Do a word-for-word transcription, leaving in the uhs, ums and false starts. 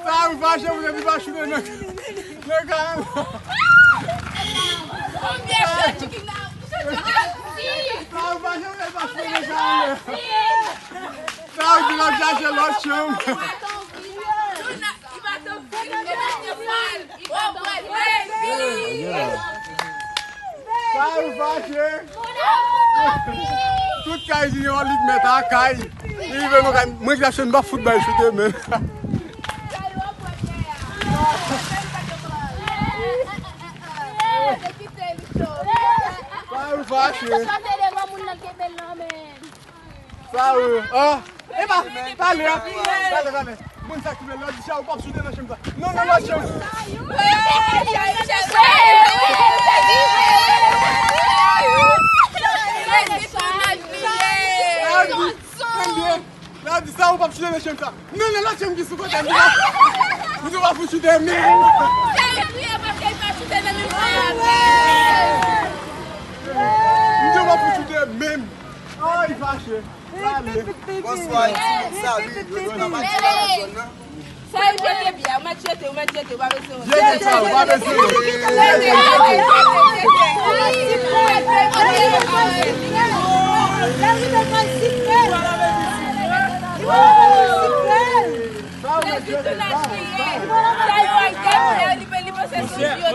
Sa ou fache pou li pa choute nan, nan kay la. Sa ou fache pou li pa choute nan kay la. Sa ou di l ap chache lòt chanm. Sa ou fache. Tout kay junior li k mèt a kay. Li rive nan kay mwen ki achte m pa fout bay choute men. Sa ou fache. Sa ou an. Epa, pale an. Pale, pale. Moun sa ki vle lòt di sa ou p ap choute nan chanm sa. Non, nan lòt chanm. Ladi, ladi, sa ou p ap choute nan chanm sa. Non, nan lòt chanm ki sou kote m. Ou di w ap choute menm. Ou di w ap choute menm. Ay, fache. Pale. Bonswa, Eti, salut. Yo di nan pati la nan zòn nan. Sa e jete byen, ou mèt jete, ou mèt jete, ou pa bezwen. Jete sa, ou pa bezwen. Jete, jete, jete. Sa ou mèt jete, sa, sa.